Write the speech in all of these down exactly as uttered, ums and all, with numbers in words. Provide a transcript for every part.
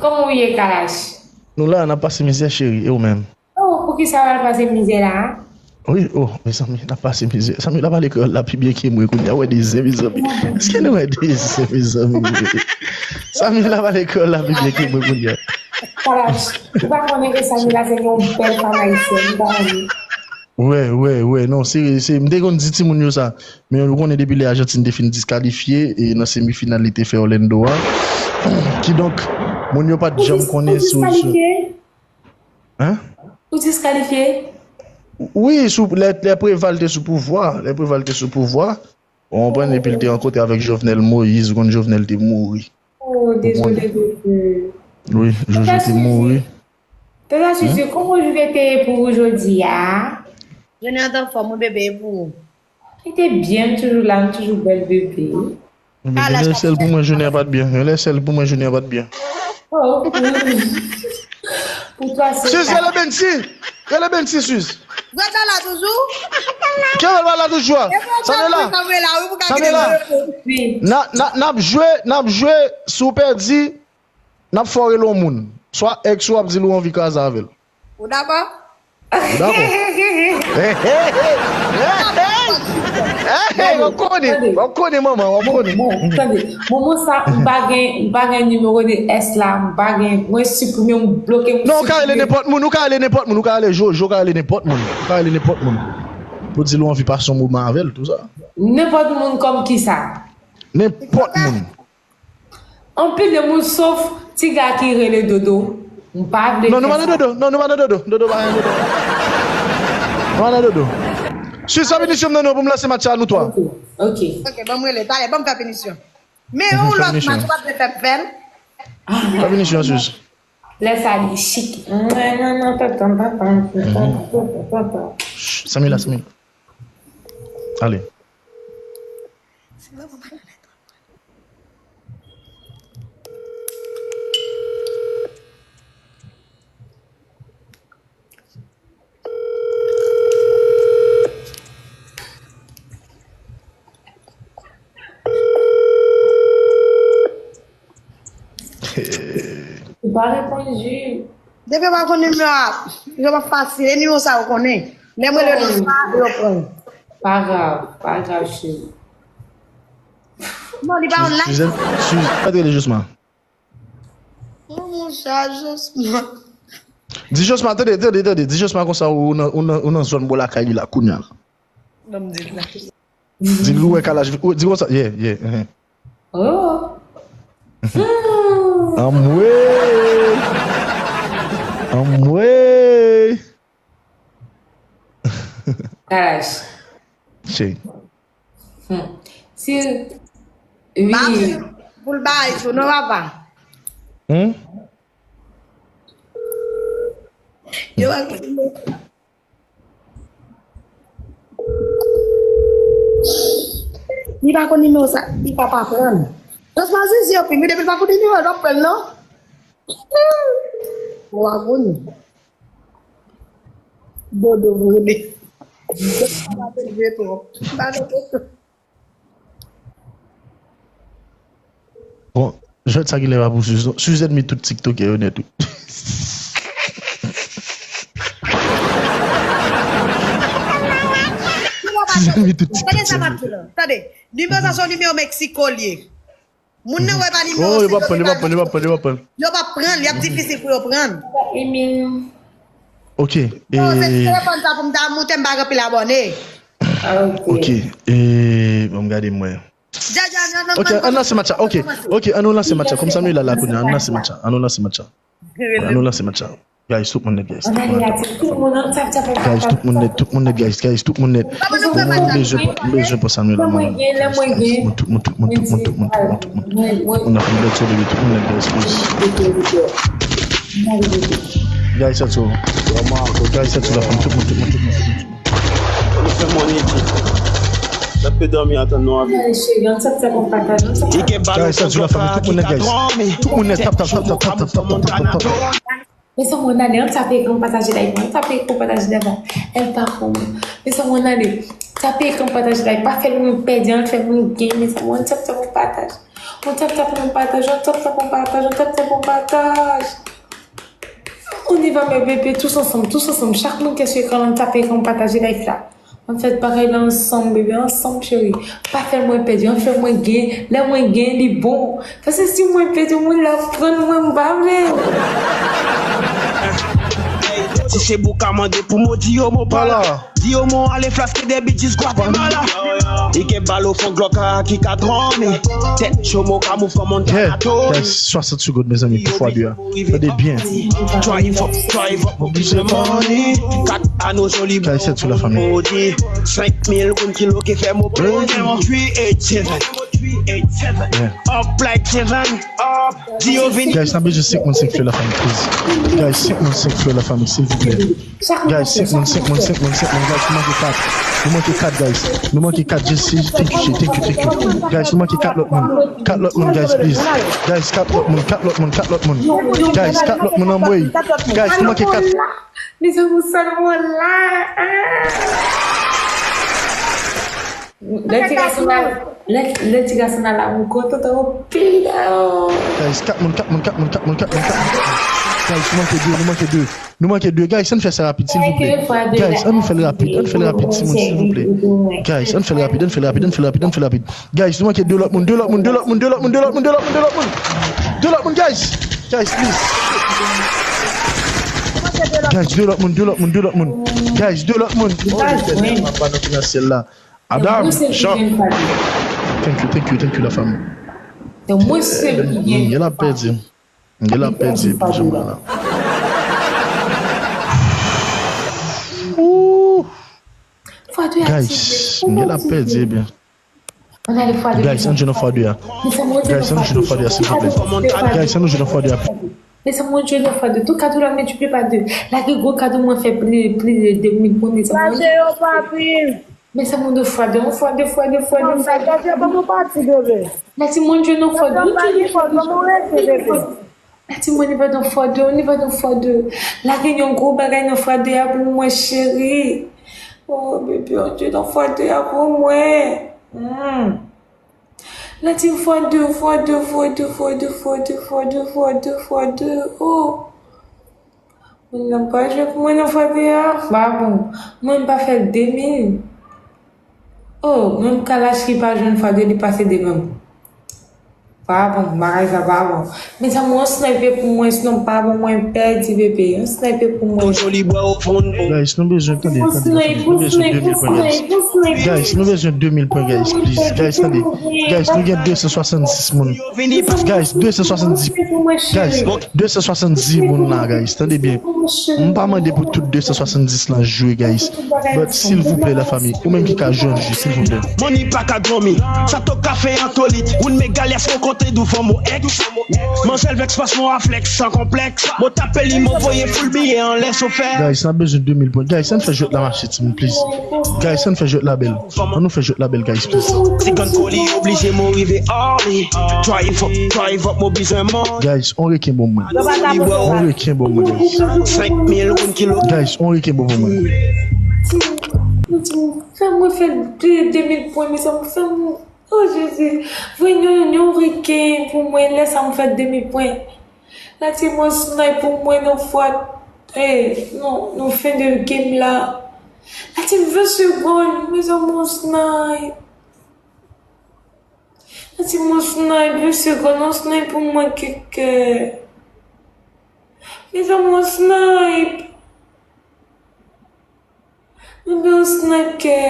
Kòman w ye, Kalash? Nou la, n ap pase mizè, cheri, e ou menm? Oh, poukisa w al pase mizè la a? Wi, oh, mezanmi, n ap pase mizè. Samila pale kreyòl la pi byen ke mwen kounye a. Wè de zen, mezanmi. Èske nou wè de zen, mezanmi? Samila pale kreyòl la pi byen ke mwen kounye a. Kalash, ou pa konnen ke Samila se yon bèl fanm ayisyèn, ou pa konnen? Wè, wè, wè, non, se, se, m te konn di timoun yo sa. Men ou konnen depi lè Ajantin te fin diskalifye e nan semi final li te fè Orlando a. Kidonk, moun yo pa t janm konnen sou. Hein? Ou diskalifye? Wi, sou lè, lè Preval te sou pouvwa, lè Preval te sou pouvwa, ou konprann, epi l te rankontre avèk Jovenel Moïse, ou konn Jovenel te mouri. Oh, dezole, dezole. Wi, Jojo te mouri. Tata Suzy, kòman jounen te ye pou ou jodi a? Jounen an t anfòm, wi, bebe, e pou ou? Li te byen, m toujou la, m toujou bèl bebe. Yon lè sèl pou mwen jounen an pa t byen. Yon lè sèl pou mwen jounen an pa t byen. Oh, pou twa se. Suzy, rele Bensi! Rele Bensi, Suzy! Zòt la la toujou? Kè wè la toujou a? Sa ne la? Sa ne la? N ap jwe, n ap jwe, si w pèdi, n ap fè w rele yon moun. Swa ex ou ap di l ou anvi kraze avè l. Ou dakò? Ou dakò? W ap konnen, w ap konnen manman, w ap konnen. Tande, moman sa, m pa gen, m pa gen nimewo de S la, m pa gen, mwen siprime, m bloke, m siprime. Non, ou ka rele nenpòt moun, ou ka rele nenpòt moun, ou ka rele Jojo, ou ka rele nenpòt moun, ou ka rele nenpòt moun. Pou di l ou anvi pase yon moman avè l, tou sa. Nenpòt moun kòm kisa? Nenpòt moun. Anpil de moun sof ti ga ki rele Dodo. M pa vle. Non, nou pa nan Dodo. Non, nou pa nan Dodo. Dodo pa nan Dodo. Nou pa nan Dodo. Suzy, fè pinisyon m nan non pou m lanse match la, nou twa. Ok. Ok, ban m rele. Talè, ban m fè pinisyon. Men yon lòt match, ou pa vle fè m fè l? Fè pinisyon, Suzy. Lè sa li chik. Non, non, non, tonton, tonton, tonton, tonton. Samila, Samila. Ale. Ou pa reponn, Jules. Depi yo pa konn nimewo a, yo pa fasil. E nimewo sa yo konnen. Lè m rele yo sa, yo pran. Pa grav, pa grav, cheri. Non, li pa online. Suzy, Suzy, pa t rele Josma. Oh, mon chè Josma. Di Josma, tande, tande, tande. Di Josma konsa ou nan, ou nan, ou nan zòn bò lakay li la, kounya la. Non, m di l la. Di l ou wè Kalash, ou di konsa, yeah, yeah. Oh. Anmwey! Anmwey! Kalash. Cheri. Si, wi. Pou l bay tou, non, papa. Hmm? Yo, li pa konn nimewo sa, li pa pa pran. Josma Zizi, yo, pi, depi l pa konn nimewo, l pa pran, non? Ou a konn. Dodo vre. Dodo pa vle twòp. Pa vle twòp. Bon, jwèt sa genlè pa pou Suzy. Suzy ènmi tout tiktokè yo nèt wi. Suzy ènmi tout tiktokè yo nèt. Tande, nimewo sa se yon nimewo Meksiko l ye. Moun nan wè pa nimewo. Oh, yo p ap pran, yo p ap pran, yo p ap pran, yo p ap pran. Yo p ap pran, li ap difisil pou yo pran. Emil. Ok. Non, se telefòn sa pou m ta moute, m pa gen anpil abòne. Ah, ok. Ok. E, bon, m gade m wè. Jaja, nan, nan, Ok, ann lanse match la. Ok, ok, ann nou lanse match la. Kòm Samuel la la kounye a, ann lanse match la. Ann nou lanse match la. Ann nou lanse match la. Guys, tout moun nèt, guys. Tout moun nèt, tout moun nèt. Guys, tout moun nèt, tout moun nèt, guys, guys, tout moun nèt. Bon, mwen bezwen, mwen bezwen pou Samuel la, mwen. Tout moun, tout moun, tout moun, tout moun, tout moun, tout moun, tout moun. Tout moun nan fè bèt sou li, tout moun nèt, guys, please. Guys, sa tou. Guys, sa tou la fanm, tout moun, tout moun, tout moun, tout moun. Nou fè mòn ekip. Lè pe dòmi antann nou anvi. Cheri, ann tap tap an pataj, ann tap tap. Guys, sa tou la fanm, tout moun nèt, guys. Tout moun nèt, tap, tap, tap. Mezanmi, ann ale, ann tape ekran, pataje live mwen, ann tape ekran, pataje live mwen. El pa konn. Mezanmi, ann ale, tape ekran, pataje live, pa fè moun pèdi, ann fè moun gen, mezanmi, ann tap tap pataje. On tap tap, on pataj, on tap tap, on pataj, on tap tap, on pataj. On y va, mes bébés, tous ensemble, tous ensemble. Chak moun ki sou ekran an, tape ekran, pataje live la. Ann fè bagay la ansanm, bebe, ansanm, cheri. Pa fè mwen pèdi, ann fè mwen gen. Lè mwen gen, li bon. Paske si mwen pèdi, moun la pran mwen, m pa vle. Si se bouka mande pou mo, di yo mo pa la. Di yo mo ale flaske de bitches Guatemala. Li gen bal o fon Glock a ki ka dòmi. Tèt cho mo ka move kòm on Anatoly. Swasant segonn, mezanmi, pou fwa de a. Tande byen. Drive up, drive up, mo bizwen money. Kat ano joli. Kay sèt sou la fanmi. Odi. Senk mil moun ki loke fè mo plezi. Three eight seven. Three eight seven. Up like seven. Up. Di yo vini. Guys, n ap bezwen senk moun, senk flè la fanmi, please. Guys, senk moun, senk flè la fanmi, silvouplè. Guys, senk moun, senk moun, senk moun, senk moun, guys, nou manke kat. Nou manke kat, guys. Nou manke kat, just say thank you, thank you, thank you. Guys, nou manke kat lòt moun. Kat lòt moun, guys, please. Guys, kat lòt moun, kat lòt moun, kat lòt moun. Guys, kat lòt moun anmwey. Guys, nou manke kat. Mezanmi, ou sèlman la. Lè ti gason la, lè ti gason la, la, mwen kontan anpil. Guys, kat moun, kat moun, kat moun, kat moun, kat moun, kat moun. Guys, nou manke de, nou manke de. Nou manke de. Guys, ann fè sa rapid, silvouplè. Guys, ann nou fè l rapid, ann fè l rapid, timoun, silvouplè. Guys, ann fè l rapid, ann fè l rapid, ann fè l rapid, ann fè l rapid. Guys, nou manke de lòt moun, de lòt moun, de lòt moun, de lòt moun, de lòt moun, de lòt moun. De lòt moun, guys. Guys, please. Guys, de lòt moun, de lòt moun, de lòt moun. Guys, de lòt moun. Oh, m ap ba nou ki nan syèl la. Adam, Jean. Thank you, thank you, thank you, la famille. Mwen se ki gen. Gen la pèdi. Gen la pèdi, janm la. Ooh. Guys, gen la pèdi, ebyen. Guys, ann jwe nan fwa de a. Guys, ann jwe nan fwa de a, silvouplè. Guys, ann jwe nan fwa de a. Mezanmi, on jwe nan fwa de. Tout kado la multipliye pa de. Lage gwo kado, mwen fè pli pli de mil pwen, mezanmi. Lage yo, papi. Mezanmi, on fwa de, on fwa de, fwa de, fwa de, fwa de. Lati, mwen jwe nan fwa de. Lati, mwen, on y va dans fwa de, on y va dans fwa de. Lage yon gwo bagay nan fwa de a pou mwen, cheri. Oh, bebe, on jwe nan fwa de a pou mwen. Hmm. Lati, fwa de, fwa de, fwa de, fwa de, fwa de, fwa de, fwa de, fwa de. Oh. Moun nan pa jwe pou mwen nan fwa de a. Pa bon. Mwen, m pa fè de mil. Oh, menm Kalash ki pa jwenn fwa de, li pase devan m. Pa bon, bagay sa pa bon. Mezanmi, on snipe pou mwen, sinon pa bon, mwen pèdi, bebe. On snipe pou mwen. Yon joli bwa o fon. Guys, nou bezwen, tande, tande, tande. Nou bezwen de mil pwen, guys. Guys, nou bezwen de mil pwen, guys, please. Guys, tande. Guys, nou gen de san swasanndis moun. Guys, de san swasanndis. Guys, de san swasanndis moun la, guys. Tande byen. M pa mande pou tout de san swasanndis lan jwe, guys. But, silvouplè, la famille, ou menm ki ka jwe, on jwe, silvouplè. Money pa ka dòmi. Sa to ka fè an tolit. Moun megalès mwen konte douvan mo èks. Manzèl vèks pas mwen a flèks san konplèks. Mo tape li, mo voye foul biyè anlè sofè. Guys, n ap bezwen de mil pwen. Guys, ann fè jwèt la mache, timoun, please. Guys, ann fè jwèt la bèl. Ann nou fè jwèt la bèl, guys, please. Ti gann koli oblije mo rive early. Drive up, drive up, mo bizwen mò. Guys, on reken bon mwen. On reken bon mwen, guys. Senk mil moun ki lo. Guys, on reken bon mwen. Fè mwen fè de mil pwen, mezanmi, fè mwen. Oh Jezi, voye yon, yon reken pou mwen, lè sa m fè de mil pwen. Lati, mwen snipe pou mwen nan fwa, eh, nan, nan fen de game la. Lati, ven segonn, mezanmi, on snipe. Lati, mwen snipe, ven segonn, on snipe pou mwen, kèkè. Mezanmi, on snipe. Mwen gen yon snipe kè.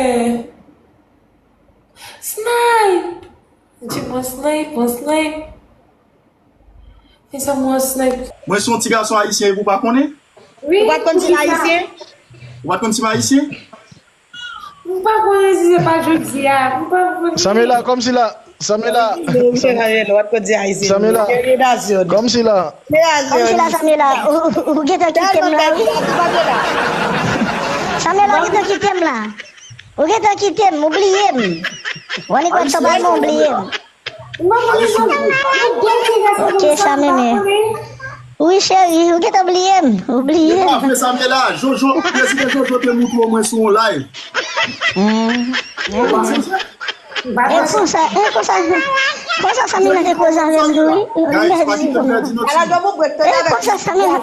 Snipe! Di mwen snipe, mwen snipe. Mezanmi, on snipe. Mwen se yon ti gason ayisyen epi w pa konnen? Wi. Ou pa t konn si l ayisyen? Ou pa t konn si m ayisyen? M pa konnen si se pa jodi a. M pa konnen. Samela, kòmsi la. Samela. Wi, Samela, ou pa t konn si ayisyen. Samela. Kòmsi la. Kòmsi la, Samela. Ou, ou, ou gentan kite m la, wi. Samela, ou gentan kite m la. Ou gentan kite m, ou bliye m. Wanikwèt Sobalman, ou bliye m. Ok, Sameme. Wi, cheri, ou gentan bliye m. Ou bliye m. Epa vre, Samela. Jojo, prezidan Jojo te moutre w mwen sou yon live. E konsa, e konsa. Konsa Samina te koze avè m tou wi. M pèdi fòm nan. E konsa Samina, e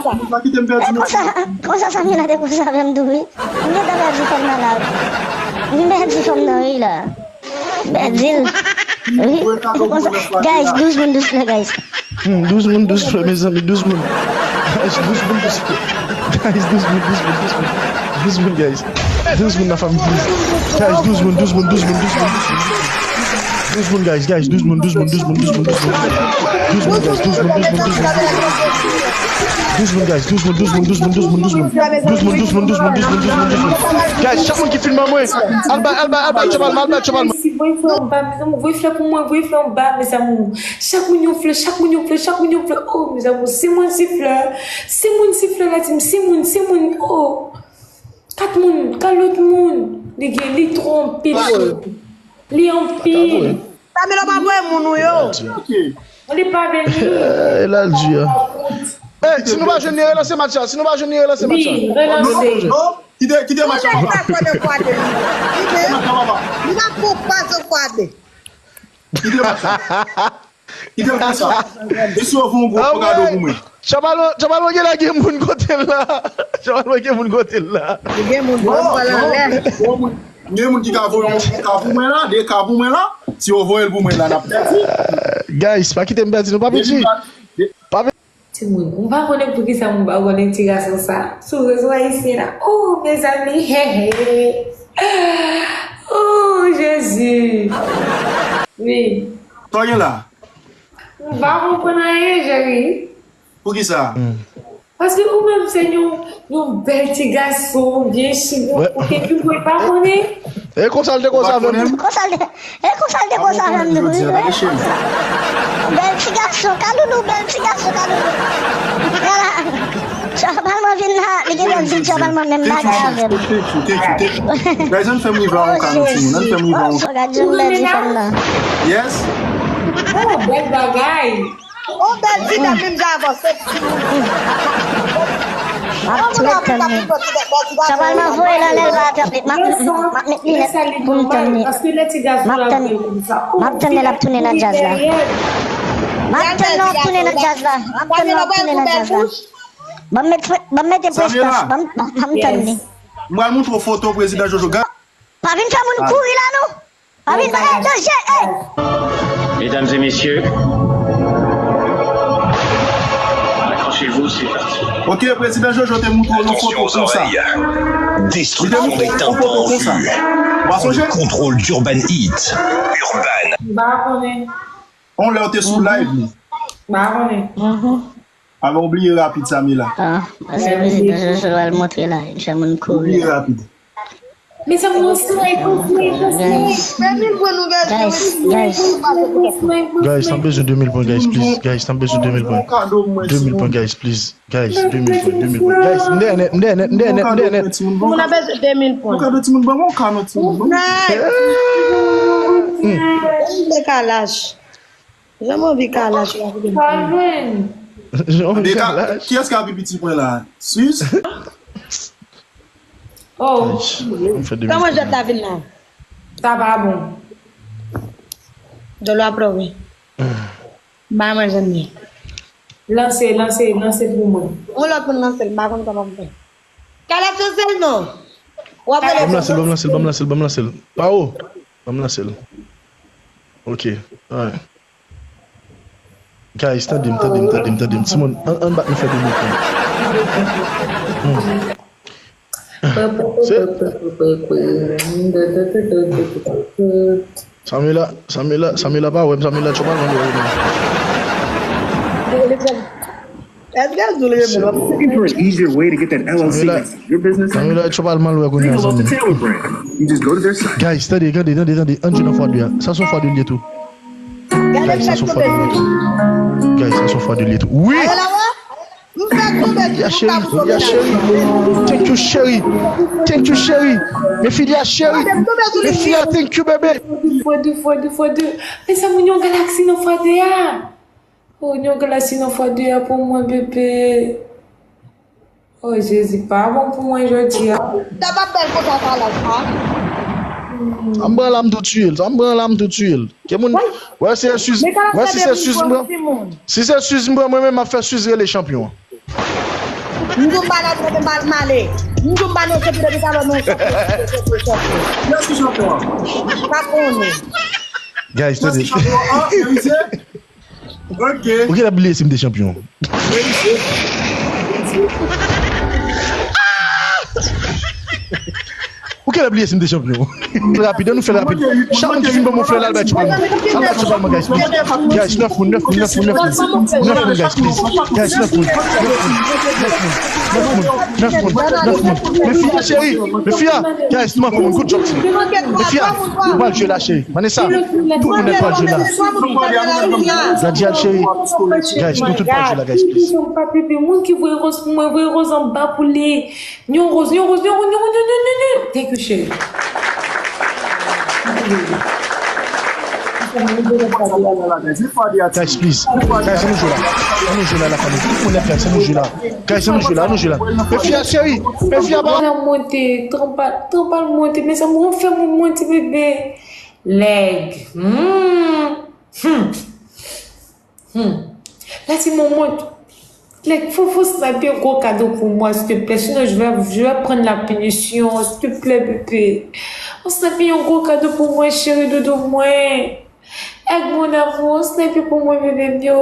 konsa, konsa Samina te koze avè m tou wi. M gentan pèdi fòm nan la wi. M pèdi fòm nan wi la. M pèdi l. Wi. E konsa. Guys, douz moun, douz flè, guys. Hmm, douz moun, douz flè, mezanmi, douz moun. Guys, douz moun, douz flè. Guys, douz moun, douz moun, douz moun. Douz moun, guys. Douz moun nan fanmi, please. Guys, douz moun, douz moun, douz moun, douz moun. Douz moun, guys, guys, douz moun, douz moun, douz moun, douz moun, douz moun. Douz moun, guys, douz moun, douz moun, douz moun, douz moun. Douz moun, guys, douz moun, douz moun, douz moun, douz moun, douz moun. Douz moun, douz moun, douz moun, douz moun, douz moun, douz moun. Guys, chak moun ki filme mwen, al bay, al bay, al bay, chòp al mwen, al bay, chòp al mwen. Si voye flè anba, mezanmi, voye flè pou mwen, voye flè anba, mezanmi. Chak moun yon flè, chak moun yon flè, chak moun yon flè. Oh, mezanmi, si moun si flè, si moun si flè la, di m, si moun, si moun, oh. Kat moun, kat lòt moun? Li gen, li twò anpil. Li anpil. Sa vre. Samila pa voye moun ou yo. Li pa vini. Eh, la di a. Eh, si nou pa jwenn li, relanse match la. Si nou pa jwenn li, relanse match la. Wi, relanse. Non, non, kite, kite match la. Ou nèg sa fè de fwa de. Kite. Li pa pou pa de fwa de. Kite match la. Kite l konsa. E si yo fè yon gwo kado pou mwen? Chabalon, Chabalon gen la gen moun kote l la. Chabalon gen moun kote l la. Li gen moun pran pran l anlè. Gen moun ki ka voye yon ka pou mwen la, de ka pou mwen la. Si yo voye l pou mwen la, n ap pèdi. Guys, pa kite m pèdi, nou pa pèdi. Pa pèdi. Timoun, m pa konnen poukisa m pa konnen ti gason sa sou rezo ayisyen la. Oh, mezanmi, he, he. Oh, Jezi. Wi. Sa w gen la? M pa konprann anyen, cheri. Poukisa? Paske ou menm se yon, yon bèl ti gason, byen chire, ok, epi mwen pa konnen. E konsa l te konsa avè m. Konsa l te, e konsa l te konsa avè m tou wi. Bèl ti gason, kaloulou, bèl ti gason, kaloulou. Gala, Chabalman vin la, li gentan di Chabalman menm bagay avè m. Thank you, thank you, thank you. Guys, ann fè m rive a yon ka nou timoun, ann fè m rive a yon ka. Gad jan m pèdi fòm nan. Yes. Oh, bèl bagay. On bèl ti dam, menm jan avanse. M ap trèt tann li. Chabalman voye l anlè l pa atrape. M ap, m ap met linèt pou m tann li. M ap tann, m ap tann lè l ap tounen nan djaz la. M ap tann lè w ap tounen nan djaz la. M ap tann lè w ap tounen nan djaz la. Ban m met, ban m mete prestans. Ban m, ban m tann li. M pral montre w foto prezidan Jojo. Pa vin fè moun kouri la non. Pa vin fè danje, ey! Mesdames et messieurs, accrochez-vous, c'est parti. Ok, prezidan Jojo te montre w yon foto konsa. Destruction est en temps vu. Ou pa sonje? Contrôle d'Urban Heat. Urban. M pa konnen. On lè w te sou live li. M pa konnen. Ava oubliye rapid Samila. Ah, paske prezidan Jojo al montre la, li fè moun kouri. Oubliye rapid. Mezanmi, yon sway pou mwen, yon sway. Guys, guys, guys, guys, n ap bezwen de mil pwen, guys, please. Guys, n ap bezwen de mil pwen. De mil pwen, guys, please. Guys, de mil pwen, de mil pwen. Guys, m dèyè nèt, m dèyè nèt, m dèyè nèt, m dèyè nèt. Moun ap bezwen de mil pwen. Yon kado timoun, ban mwen yon kado timoun. Nice. Dekalaj. Jan m anvi kalach la pou m jwenn. Jan m anvi kalach. Kiyès ki ap pi piti mwen la? Sis? Oh. Kòman jwèt la vin la? Sa pa bon. Dolo ap plore. M pa manje anyen. Lanse, lanse, lanse pou mwen. Yon lòt moun lanse l, m pa konn kòman pou m fè. Kalach lanse l non. W ap rele. Ban m lanse l, ban m lanse l, ban m lanse l, ban m lanse l. Pao. Ban m lanse l. Ok. Alright. Guys, tande m, tande m, tande m, tande m. Timoun, ann, ann bat nou fè de mil pwen. Hmm. Se Samila, Samila, Samila pa wè m, Samila tchòp al mande wè m. Èske l di w l renmen l? Looking for an easier way to get that L L C Samila, license in your business? Samila tchòp al mal wè kounye a, zanmi. Guys, tande, tande, tande, tande. Ann jwe nan fwa de a. Sa se yon fwa de l ye tou. Guys, sa se yon fwa de l ye tou. Guys, sa se yon fwa de l ye tou. Wi! Filia cheri, Filia cheri. Thank you, cheri. Thank you, cheri. Men Filia cheri. Men Filia, thank you, bebe. Fwa de, fwa de, fwa de. Men sa moun yon galaksi nan fwa de a. Oh, yon galaksi nan fwa de a pou mwen, bebe. Oh, Jezi, pa bon pou mwen jodi a. Sa pa bèl konsa, sa la, sa. Sa m pran la, m tou tiye l. Sa m pran la, m tou tiye l. Ke moun, wè, se Suze, wè, si se Suze m pran, si se Suze m pran, mwen menm, m ap fè Suze rele chanpyon. M di w m pa nan tande mal male. M di w m pa nan tande depi talè non chanpyon. Yes, chanpyon. Pa konnen. Guys, tande. Yes, chanpyon. Ah, Merize. Ok. Ou genlè bliye si m te chanpyon. Ou genlè bliye si m te chanpyon. Rapid, ann nou fè l rapid. Chak moun ki fin ban mwen flè la, al bay ti palman. Al bay ti palman, guys, please. Guys, nèf moun, nèf moun, nèf moun, nèf moun. Nèf moun, guys, please. Guys, nèf moun. Nèf moun, nèf moun, nèf moun. Men fi a, cheri. Men fi a. Guys, nou manke moun. Good job, cheri. Men fi a. Ou pral jwe la, cheri. Vanessa, tout moun nèt pral jwe la. Nadia, cheri. Guys, nou tout pral jwe la, guys, please. Moun ki voye rose pou mwen, voye rose anba pou li. Yon rose, yon rose, yon rose, yon rose, yon rose, yon rose. Thank you, cheri. Guys, please. Guys, ann nou jwe la. Ann nou jwe la, la fanmi. Tout moun nèt, guys, ann nou jwe la. Guys, ann nou jwe la, ann nou jwe la. Men fi a, cheri. Men fi a, ba. Mwen monte, tranpa, tranpa monte. Men sa mwen fè mwen monte, bebe. Leg. Hmm. Hmm. Hmm. La, ti momon, lè fofo snipe yon gwo kado pou mwen, s'il te plaît. Sinon, je vais, je vais prendre la punition, s'il te plaît, bébé. On snipe yon gwo kado pou mwen, cheri doudou mwen. Egg mon amour, on snipe pou mwen, bebe m yo.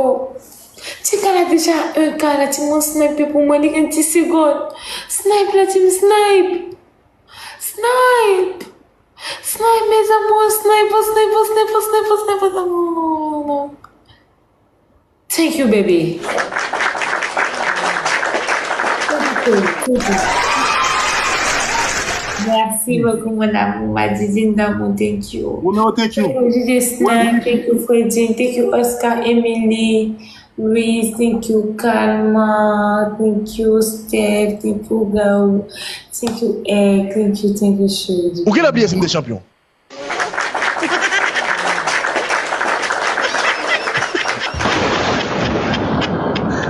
Ti ka la deja, un ka la, ti moun snipe pou mwen, li gen dis segonn. Snipe la, ti m snipe. Snipe! Snipe, mes amours, snipe, snipe, snipe, snipe, snipe, snipe. Thank you, baby. Merci beaucoup, mon amour, ma Didine d'amour, thank you. Bruno, thank you. Thank you, Justin, thank you, Fredine, thank you, Oscar, Emily, Luis, thank you, Kalma, thank you, Steph, thank you, Gaou, thank you, Eric, thank you, thank you, Sherry. Ou genlè bliye si m te chanpyon?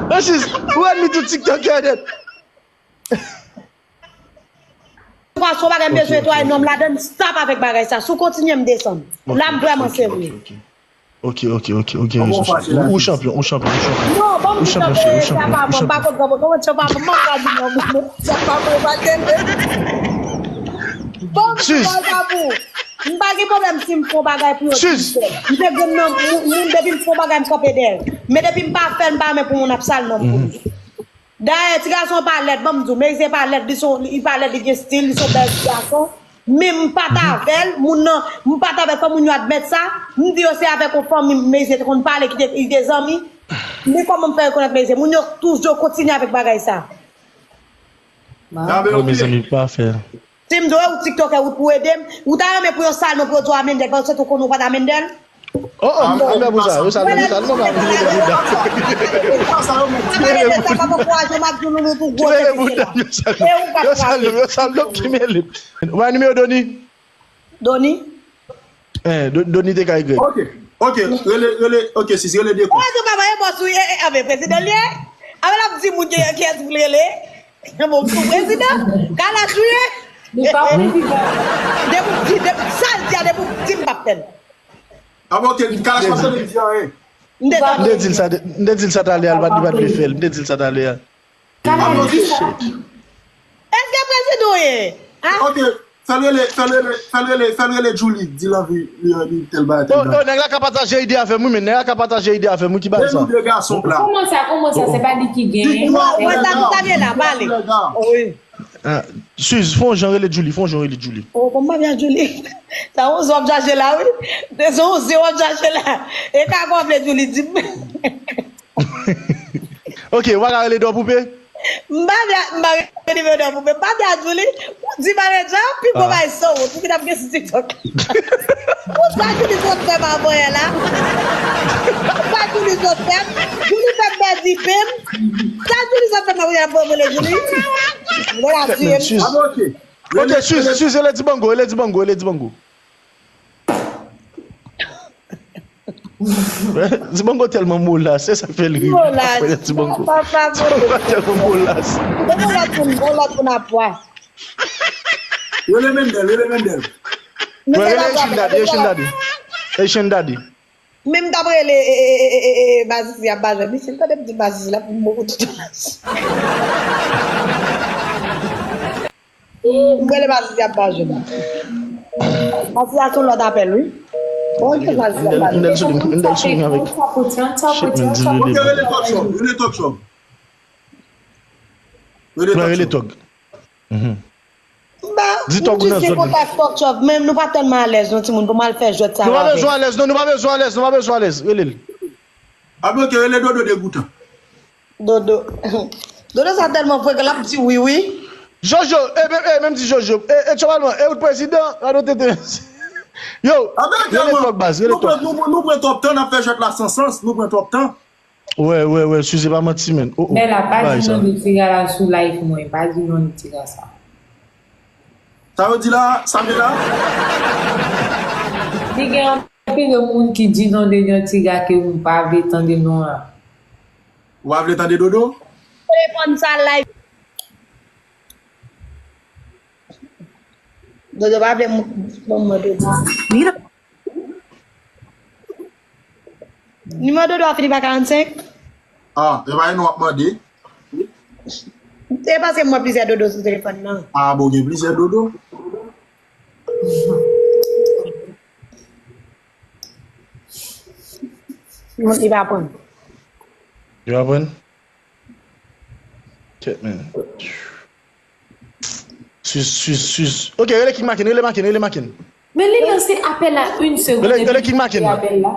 Franchise, ou ènmi tout TikToker nèt. Pwa se yon bagay m bezwen netwaye non m ladan l, stop avèk bagay sa. Si w kontinye, m desann. La, m vrèman serye. Ok, ok, ok, ok, gen rezon, cheri. Ou, ou chanpyon, ou chanpyon, ou chanpyon. Non, ban m di tanpri, sa pa bon, m pa konn kòman, kòman ti yo pa bon, m pa di non, non, non, sa pa bon, pa tande. Bon, m pa tabou. M pa gen pwoblèm si m fè yon bagay pou yo di m fè. M te grenn nan moun, moun depi m fè yon bagay, m kanpe dèyè l. Men depi m pa fè l, m pa renmen pou moun ap sal non m pou li. Dayè, ti gason pa lèd, ban m di w, Meyze pa lèd, li se yon, li pa lèd, li gen stil, li se yon bèl ti gason. Men m pa t avè l, moun nan, m pa t avè l, fò moun yo admèt sa. M di yo se avèk yon fanmi Meyze te konn pale, ki te, li te zanmi. Men kòman m fè rekonèt Meyze? Moun yo toujou kontinye avèk bagay sa. Non, mezanmi, pa fè. Si m di w, ou tiktokè, ou t pou ede m, ou ta renmen pou yo sal non pwodui a Mendel, paske tou konnen ou pa ta Mendel? Oh, oh, m fè pou sa, yo sal, yo sal, non, m ap rele bouda. Kimele bouda, yo sal, yo sal, yo sal, non, kimele. Ou pa nimewo Doni? Doni? Eh, Do- Doni te kay Greg. Ok, ok, rele, rele, ok, sis, rele de kò. Oh, se pa mwen, bòs ou ye, eh, eh, anben, prezidan li ye. Anben, l ap di moun ki, kiyès pou l rele. Bon, sou prezidan, Kalash ou ye. Li pa prezidan. Depi w di, depi sa l di a, depi w di m p ap fè l. Ah bon, ok, Kalash pa tande m di anyen. M te tande. M te di l sa, m te di l sa talè a, li pa t vle fè l. M te di l sa talè a. Kalash. Èske prezidan w ye? Ah. Ok, fè l rele, fè l rele, fè l rele, fè l rele Julie, di l anvi, li, li tèl bagay, tèl bagay. Oh, oh, nèg la ka pataje ide avè m, wi, men nèg la ka pataje ide avè m, wi, ki bagay sa? Kòman sa, kòman sa, se pa li ki genyen? Wè, wè, sa, sa vle la, pale. Wi. Ah, Suze, fè yon jan rele Julie, fè yon jan rele Julie. Oh, kòman m ap fè Julie? Sa yon zen w ap chache la, wi. Se yon zen w ap chache la. E ka kò vle Julie, di m. Ok, w pa ka rele Dò Poupe? M pa vle, m pa rele nimewo Dò Poupe. M pa vle a Julie. Ou di bagay sa, pi bon bagay sa, ou ki t ap gen sou TikTok. Ou sa Julie sot fè m avanyè la? Ou sa Julie sot fè m? Julie fè m pèdi pen m. Sa Julie sot fè m avanyè la pou m rele Julie? Mwen la tiye m. Ah bon, ok. Ok, Suze, Suze, rele Dibango, rele Dibango, rele Dibango. Dibango tèlman molas, se sa k fè l ri. Molas. Dibango. Dibango tèlman molas. Bon, lòt moun, bon, lòt moun ap pwa. Rele Mendel, rele Mendel. Mwen rele Asian Daddy, Asian Daddy. Asian Daddy. Men m t ap rele e, e, e, e, e, e, Bazizi ap baze. Misye, m tande m di Bazizi la pou m mou tout. M rele Bazizi ap baze. Bazizi a son lòt apèl, wi. Bon, ke Bazizi ap baze. M dèl sou li, m dèl sou li avèk. Shit, men di li. Ok, rele Talk Show, rele Talk Show. Rele Talk Show. Ba, di Tòg ou nan zòn li. Kontak Tòg Chòv, men nou pa tèlman alèz non timoun pou m al fè jwèt sa avè l. Nou pa bezwen alèz non, nou pa bezwen alèz, nou pa bezwen alèz. Rele l. A bloke, rele Dodo degoutan. Dodo. Dodo sa tèlman frekan, l ap di wi, wi. Jojo, e, e, e, menm di Jojo, e, e, Tchòbalman, e, ou t prezidan, gade w tete. Yo, rele Tòg baz, rele Tòg. Nou pran, nou, nou pran twòp tan, n ap fè jwèt la san sans, nou pran twòp tan. Wè, wè, wè, Suze pa manti, menn. Oh, oh. Bella, pa di non de tiga la sou live mwen, pa di non de tiga sa. Sa yo di la, Samira? Li gen anpil moun ki di non de yon tiga ke m pa vle tande non an. Ou pa vle tande Dodo? Telefòn sa live. Dodo pa vle m, bon, mwen Dodo. Nimewo Dodo a fini pa karannsenk? Ah, e pa yon w ap mande? E paske m wè plizyè Dodo sou telefòn nan. Ah, bon, gen plizyè Dodo? Li pa pran. Li pa pran? Kèt, men. Sis, sis, sis. Ok, rele King Maken, rele Maken, rele Maken. Men li lanse apèl la, yon segonn. Rele, rele King Maken. Apèl la.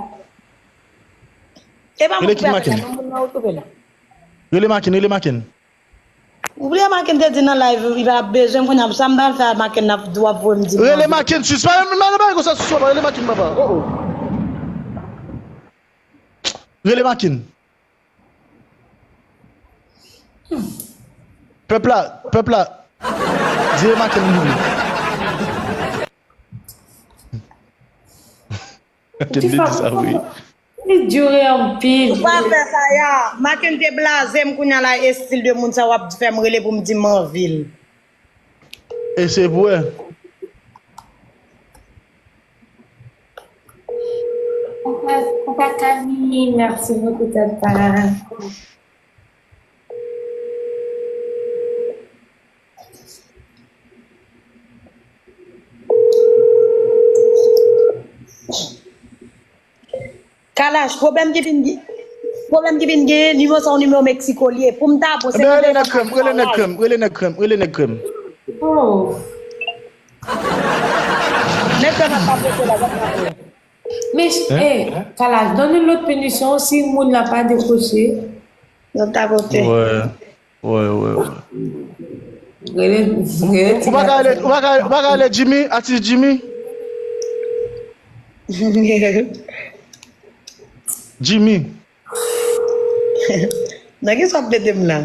E pa mwen ki koupe apèl la, non, moun nan yo koupe la. Rele Maken, rele Maken. Ou bliye Maken te di nan live, li pa bezwen m kounye a, sa m pral fè a Maken, n ap, w ap voye m di. Rele Maken, sis, pa, pa, pa, pa, konsa, sis, pa, rele Maken, papa. Oh, oh. Rele Maken. Pèp la, pèp la, di Maken mouri. Maken te di sa vre. Li dire anpil. Ou pa fè sa, ya. Maken te blaze m kounye a la, estil de moun sa w ap fè m rele pou m di m anvi l. E se vre. Papa, papa Kami, merci beaucoup, papa. Kalash, pwoblèm ki vin gen, pwoblèm ki vin genyen, nimewo sa yon nimewo Meksiko li ye. Pou m ta bon, se... Ebyen, rele nèg krèm, rele nèg krèm, rele nèg krèm, rele nèg krèm. Oh. Nèg krèm ap tapote la, ap tapote. Men, eh, Kalash, donn yon lòt pinisyon si moun la pa dekwoche. L ap tapote. Wè. Wè, wè, wè. Rele, rele. Ou pa ka rele, ou pa ka, ou pa ka rele Jimmy, atis Jimmy? Jimmy. Nan ki sa w ap mete m la?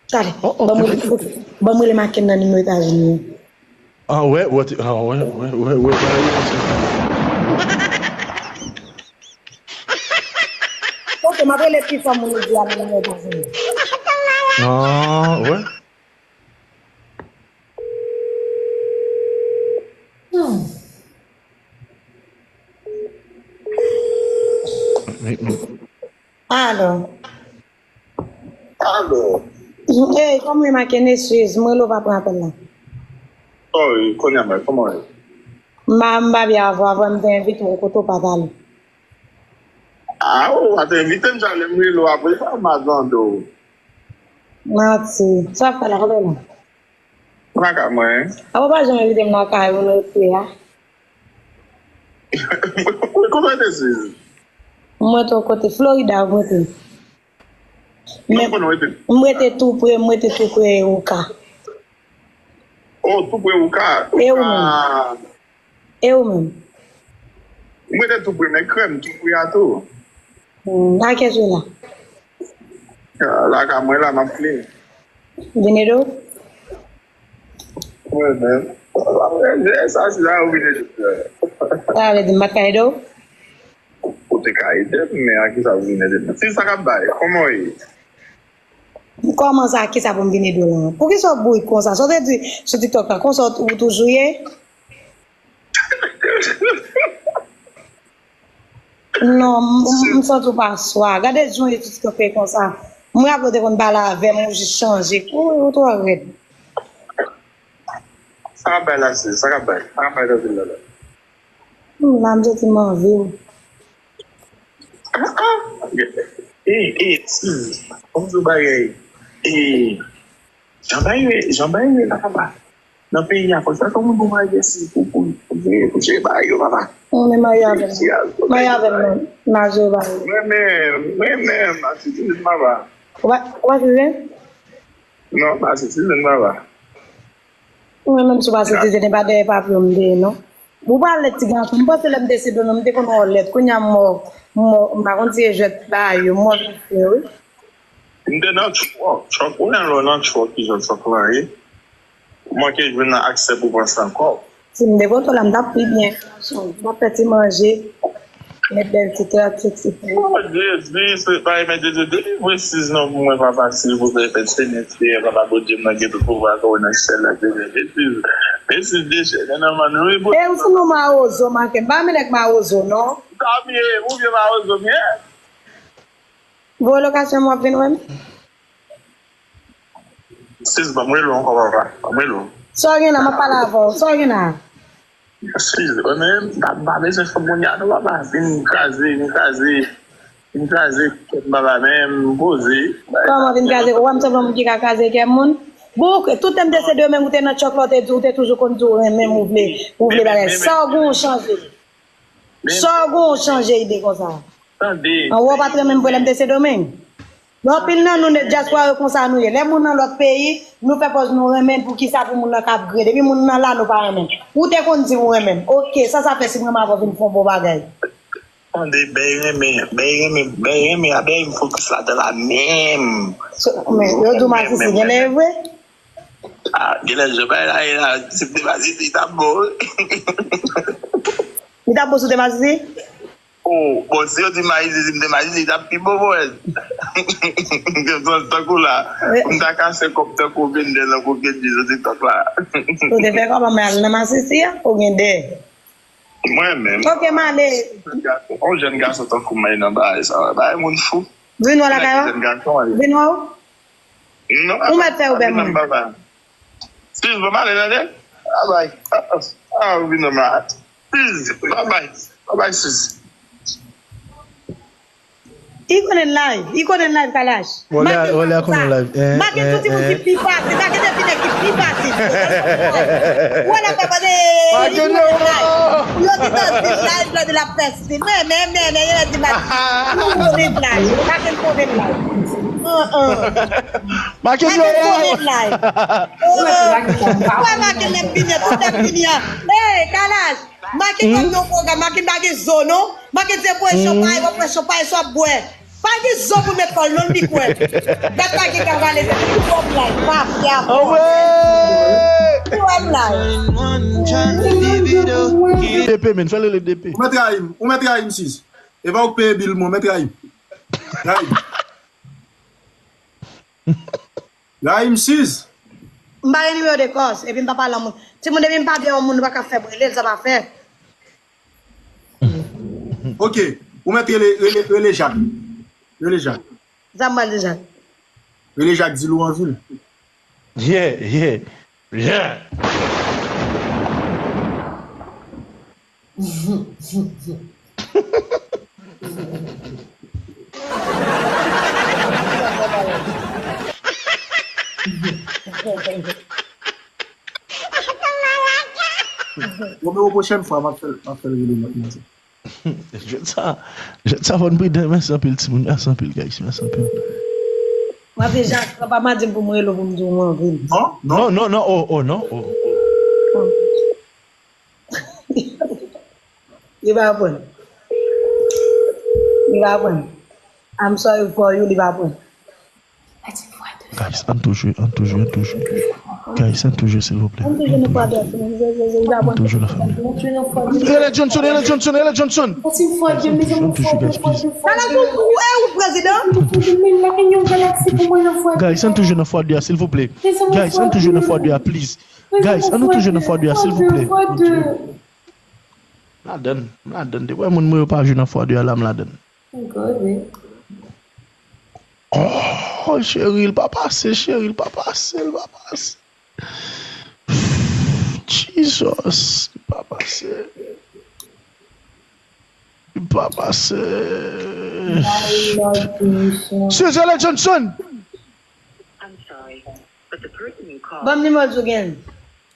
Talè. Oh, oh, ban m rele, ban m rele Maken nan nimewo Etazini. Ah, wè, wè, ah, wè, wè, wè, wè, wè. Ok, m ap rele pi fò moun yo di a nan nimewo Etazini. Ah, wè. Hmm. Alo. Alo. Hey, kòman w ye, Maken? Eskiz, mwen rele w pa pran apèl la. Sorry, kounye a mwen, kòman w ye? M pa, m pa byen avè w, avè m te envite w kote w pa t ale. Ah, ou pa t envite m, jan lè m rele w apre sa, m a tande w. Manti. Sa w ap fè la, kote w la? Traka mwen. Apa w pa janm envite m nan kay ou nou rete a? Kòman w te sezi? Mwen rete yon kote Florida, mwen rete. Men, mwen rete tou pre, mwen rete tou pre Uka. Oh, tou pre Uka. E ou menm? E ou menm? Mwen rete tou pre nèg krèm, tou pre a tou. Hmm, a kiyès ou ye la? Ah, la ka mwen la, m ap clean. Vin ede w? Mwen menm. Sa, se sa ou vin ede m fè. Sa vle di m pa t ka ede w? Ou te ka ede m, men a ki sa ou vin ede m? Si sa k ap bay, kòman w ye? Kòman sa, ki sa pou m vin ede w la? Poukisa w bourik konsa? Sa w te di sou TikTok la, konsa ou toujou ye? Non, m, m, m santi w pa swa. Gade jan w ye tout kanpe konsa. M raple w te konn pale avè m, ou jis chanje. Ou, ou twò rèd. Sa k ap bay la, Sis? Sa k ap bay? Sa k ap bay nan vil la, la? Hmm, la, m santi m anvi w. Ah, ah. Ey, ey, Sis, ban m di w bagay. Ey, jan bagay ye, jan bagay ye la, papa. Nan peyi a, fòk sa yon moun pou marye, Sis, pou, pou, pou jere, pou jere bagay yo, papa. Ou men marye avè m. Marye avè m, non. N a jere bagay yo. Mwen menm, mwen menm, m a sitizèn, papa. Ou pa, ou pa sitizèn? Non, m a sitizèn, papa. Mwen menm, si w pa sitizèn, e pa dèyè papye w m te ye, non. Ou pa lèd, ti gason. M panse lè m te sitizèn, m te konn wè w lèd. Kounye a m wè w, m wè w, m pa konn si e jwèt bagay yo, m wè w vin fè, wi. M te nan chòk. Chòk, ou konnen lè w nan chòk, kijan chòk lan ye. Ou manke jwenn nan aksè pou panse ankò. Si m te kote w la, m t ap pi byen. M t ap fè ti manje, met bèl ti trèt, seksi pou ou. Oh, Jezi, se pa men Jezi, delivre Sis non pou mwen, papa, silvouplè, fè Senyè, Senyè, papa, Bondye m nan gen tout pouvwa, kò nan syèl la, Jezi, men Sis, men Sis, dechène nan men nou, wi, Bondye. E ou sou non mawozo, manke m pa renmen nèg mawozo, non. Sa m ye, ou vye mawozo m ye. Voye lokasyon m, w ap vin wè m. Sis, ban m rele w ankò, papa. Ban m rele w. Sa w gen la, m ap pale avè w. Sa w gen la? Sis, mwen menm, m pa, m pa bezwen fanm moun ya non, papa. Vin kraze, vin kraze, vin kraze kè m, papa, men m poze. Kòman vin kraze? Ou wè m sanble yon moun ki ka kraze kè moun? Bon, ok, tout tan m te se de menm, ou te nan chòk la, ou te di, ou te toujou konn di ou renmen m, ou vle, ou vle bagay. Sa w gen w chanje? Sa w gen w chanje ide konsa? Tande. An wè w pa t renmen m vre lè m te Sendomeng. Gen anpil nan nou, dyaspora yo konsa nou ye. Lè moun nan lòt peyi, nou fè pòz nou renmen l, poukisa pou moun nan ka upgrade? Epi moun nan la, nou pa renmen l. Ou te konn di ou renmen m. Ok, sa sa fè si m renmen avè w vin fè yon bon bagay? Tande, bèy renmen, bèy renmen, bèy renmen, a bèy m fokis ladan la menm. So, men, yo di w masisi, genlè e vre? Ah, genlè jan bagay la ye la, si m te masisi, li t ap bon. Li t ap bon si w te masisi? Oh, bon, si yo di m ayiti, si m te m ayiti, li t ap pi bon pou mwen. Tankou la, m ta kase kòb tankou vennde nan kokenn di sou TikTok la. Ou te fè kòman, men al nan masisi a, ou gen dèyè? Mwen menm. Ok, m ale. Yon jèn gason tankou m nan bagay sa, bagay moun fou. Vin wè lakay ou? Jèn gason, wi. Vin wè ou? Non, ou mèt fè ou bè mwen. Excuse, bon, m ale, tande? Babay. Ah, ah, ah, ou vin nan malad. Sis, babay. Babay, sis. I konnen live, i konnen live, Kalash. Wale a, wale a konnen live. Eh, make eh, tout timoun ki eh. Pi pase, make depi nèg ki pi pase. Wale a papa de. Make non. Yo di nan di live la, di la pès. Men, men, men, men, yo di make. Make konnen live. Make konnen live. Make yo. Make konnen live. Wè make lè m vini, tout lè m vini an. Hey, Kalash. Make pa gen yon pwogram, make pa gen zo non. Make di presyon pa, e presyon pa, e sa w ap bwè. Pa gen zo pou met kò l non, l pi kwè. Dat pa gen kavale, se pou wè m lay, mafya. Pou wè m lay. D P, men, fè l rele D P. Ou mèt rayi m, ou mèt rayi m, sis. E pa ou k peye bil mwen, ou mèt rayi m. Rayi m. Rayi m, sis. M pa gen nimewo de kòs, epi m pa pale an moun. Timoun, depi m pa byen an moun, nou pa ka fè m rele l, sa pa fè. Ok. Ou mèt rele, rele, rele Jak. Rele Jak. Sa m pral di Jak? Rele Jak, di l ou anvi l. Yeah, yeah, yeah. Romero, pwochèn fwa, m ap fè l, m ap fè l rele m ap di. Jwèt sa, jwèt sa fò n pridan, mèsi anpil timoun, mèsi anpil guys, mèsi anpil. M ap di Jacques, papa m a di m pou m rele w pou m di w mwen anpil. Non, non, non, non, oh, oh, non, oh, oh. Li pa konprann. Li pa konprann. I'm sorry for you, li pa konprann. Guys, ann tou jwe, ann tou jwe, ann tou jwe. Guys, ann tou jwe, silvouplè. Ann tou jwe, ann tou jwe, la fanmi. Rele Johnson, rele Johnson, rele Johnson. Ann tou jwe, guys, please. Guys, ann tou jwe nan fwa de a, silvouplè. Guys, ann tou jwe nan fwa de a, please. Guys, ann nou tou jwe nan fwa de a, silvouplè. Ladann, m ladann. Depi w wè moun mwen yo pa jwe nan fwa de a la, m ladann. Koze. Oh, cheri, l pa pase, cheri, l pa pase, l pa pase. Jesus, l pa pase. L pa pase. Suzelle Johnson! Ban m nimewo Djougen.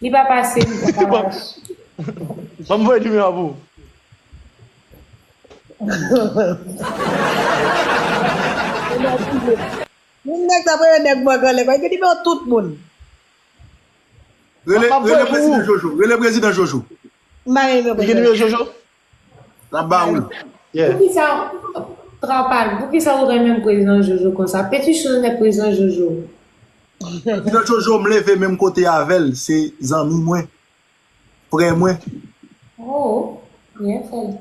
Li pa pase, li pa pase. Ban m voye nimewo a pou ou. Moun nèg sa premye nèg mwen granlè, mwen gen nimewo tout moun. Rele prezidan Jojo. Rele prezidan Jojo. M pa gen nimewo prezidan. Jojo? N ap ba ou l. Poukisa, Trapal, poukisa ou renmen prezidan Jojo konsa? Petisyone prezidan Jojo. Prezidan Jojo, m leve menm kote avè l, se zanmi mwen, frè mwen. Oh, byen fèt.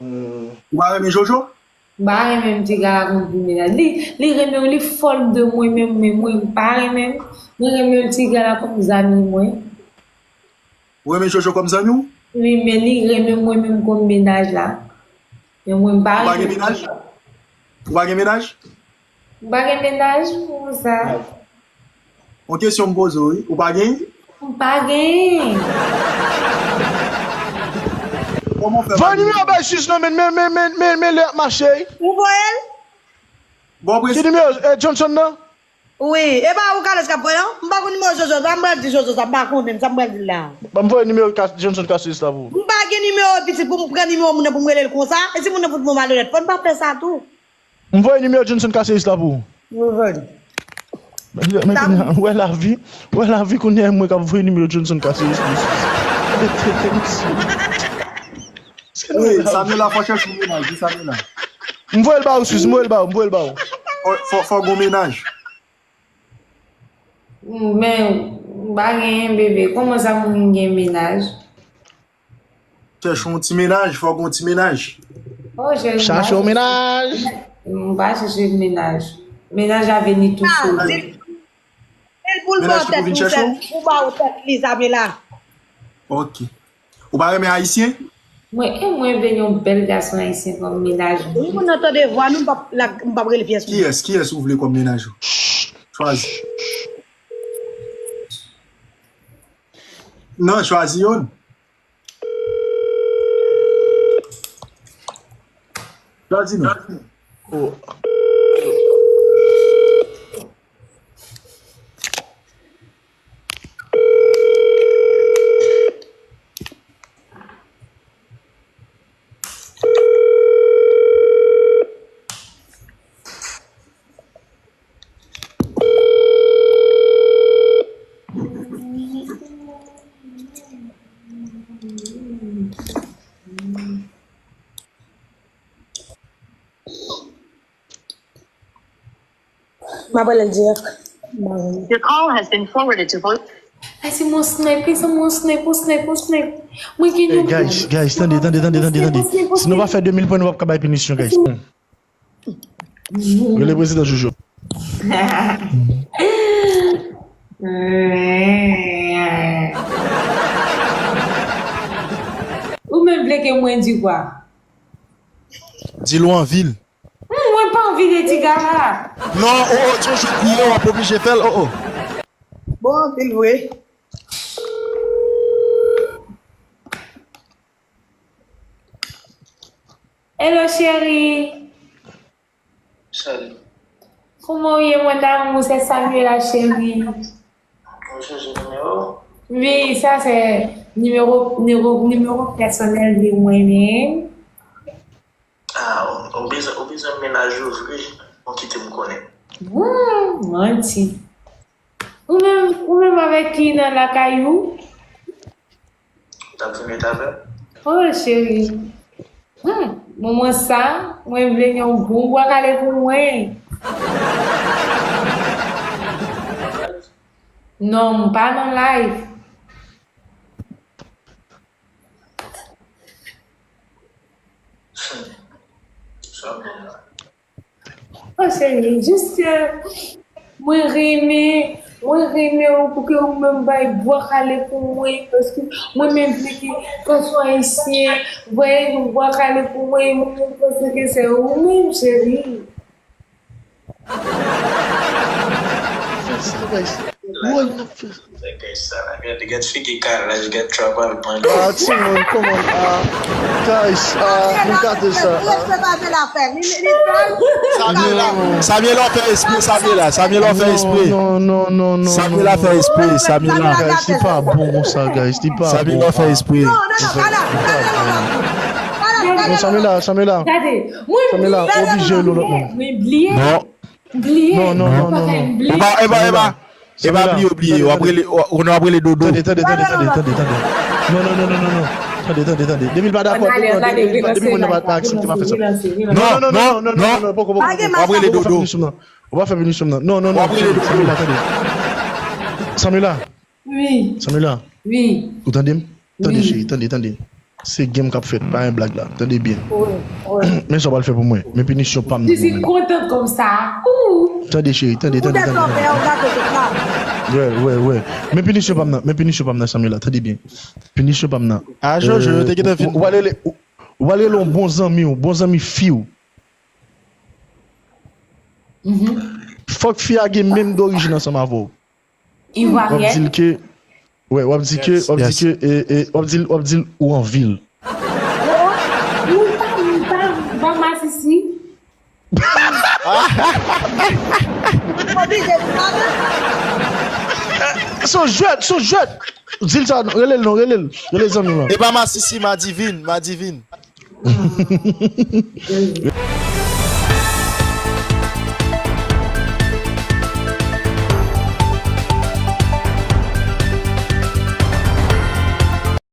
Ou pa renmen Jojo? M pa renmen m ti gala konn pou mennaj. Li, li renmen w, li fòl de mwen, men mwen, mwen, m pa renmen m. Mwen renmen m ti gala konn zanmi mwen. Ou renmen Jojo kòm zanmi w? Wi, men li renmen mwen menm kòm mennaj la. Men mwen m pa renmen. Ou pa gen mennaj? Ou pa gen mennaj? M pa gen mennaj, konsa. Yon kesyon m poze w, wi. Ou pa gen? M pa gen. Kòman w fè? Voye nimewo a bay Sis non, men, men, men, men, men, men lè ap mache. Ou voye l? Bon, Ki nimewo? Eh, Johnson nan? Wi, e pa ou Carlos k ap voye non? M pa konn nimewo Jojo, sa m pral di Jojo, sa m pa konnen, sa m pral di l la. Ban m voye nimewo Johnson Cassius la pou ou. M pa gen nimewo pitit pou m pran nimewo moun nan pou m rele l konsa. E si moun nan fout mwen malonèt, fò n pa fè sa tou. M voye nimewo Johnson Cassius la pou ou. Ou voye. Men, men, men, wè lavi, wè lavi kounye a mwen k ap voye nimewo Johnson Cassius pou ou. Wi, Samuela, fò chèche yon mennaj, wi, Samuela. M voye l ba ou, Sis, m voye l ba ou, m voye l ba ou. Fò, fò, fò gon mennaj. Men, m pa genyen bebe. Kòman sa moun gen mennaj? Chèche yon ti mennaj, fò gon ti mennaj. Oh, chèche yon mennaj. M pa chèche mennaj. Mennaj la vini tou sou li. Mennaj ki pou vin chèche w? Pou ba ou tèt li, Samuela. Ok. Ou pa renmen ayisyen? Mwen, e mwen vle yon bèl gason ayisyen kòm mennaj mwen. Wi, moun nan tande vwa nou, m p ap, m p ap rele pyès moun. Kiyès, kiyès ou vle kòm mennaj ou? Chwazi. Non, chwazi youn. Chwazi nou. M ap rele l dirèk. Your call has been forwarded to voice. Ay, se mon snipe, se mon snipe, mon snipe, mon snipe. Mwen gen yon. Guys, guys, tande, tande, tande, tande, tande. Si nou pa fè de mil pwen, nou p ap ka bay pinisyon, guys. Rele prezidan Jojo. Ou menm vle ke mwen di kwa? Di l ou anvi l. Mwen pa anvi de ti gala. Non, oh, oh, Jojo kriye, w ap oblije fè l, oh, oh. Bon, anpil vre. Hello, cheri. Salut. Kòman w ye, mon amour? Se Samuela, cheri. Ou chèche nimewo? Wi, sa se nimewo, nimewo, nimewo pèsonèl de mwen menm. Ah, ou, ou bezwen, ou bezwen mennaj ou vre, bon, kite m konnen. Bon, manti. Ou menm, ou menm avèk ki nan lakay ou? Ou t ap vin ret avè m? Oh, cheri. Hmm, moman sa, mwen vle yon bon bwa kale pou mwen. Non, m pa nan live. Sa bon la. Oh, cheri, jis ke mwen renmen Mwen renmen ou pou ke ou menm bay bwa kale pou mwen, paske mwen menm vle ke kanson ayisyen bay bwa kale pou mwen, e mwen menm panse ke se ou menm, cheri. Sa, guys. Woy, n ap fè sa. Gad, gad figi Kara, gad trap album. Ah, timoun, come on, ah, guys, ah, nou gate sa, ah. Samuela, Samuela fè espre, Samuela, Samuela fè espre. Non, non, non, non, Samuela fè espre, Samuela. Guys, li pa bon konsa, guys, li pa bon. Samuela fè espre. Non, non, non, Kara, Kara, non, non. Non, Samuela, Samuela. Gade, mwen Samuela, oblije rele lòt moun. Mwen bliye. Non. Bliye. Non, non, non, non, non. Ou pa, e pa, e pa, e pa bliye, bliye. W ap rele, w ap rele Dodo. Tande, tande, tande, tande, tande, tande. Non, non, non, non, non, non. Tande, tande, tande. Depi l pa dakò, depi, depi, depi moun nan pa, pa aksepte, pa fè sa. Non, non, non, non, non, non, non, poko, poko, poko. W ap rele Dodo. Ou pa fè pinisyon m nan. Non, non, non, Samuela, tande. Samuela. Wi. Samuela. Wi. Ou tande m? Tande, cheri, tande, tande. Se game k ap fèt, pa yon blag la. Tande byen. Wi, wi. Men sa w pral fè pou mwen. Men pinisyon pa m nan pou mwen. Kontan konsa. Tande, cheri, tande, tande, tande, tande. Wè, wè, wè. Men pinisyon pa m nan, men pinisyon pa m nan, Samuela, tande byen. Pinisyon pa m nan. Ah, Jojo, yo te gentan fin. Ou pral rele, ou pral rele yon bon zanmi w, bon zanmi fi w. Fòk fi a gen menm dorijin ansanm avè w. W ap di l ke, wè, w ap di ke, w ap di ke, e, e, w ap di l, w ap di l ou anvi l. Ou pa, ou pa, ou pa masisi. Se yon jwèt, se yon jwèt. Di l sa, rele l non, rele l. Rele zanmi w lan. E pa masisi, madivin, madivin.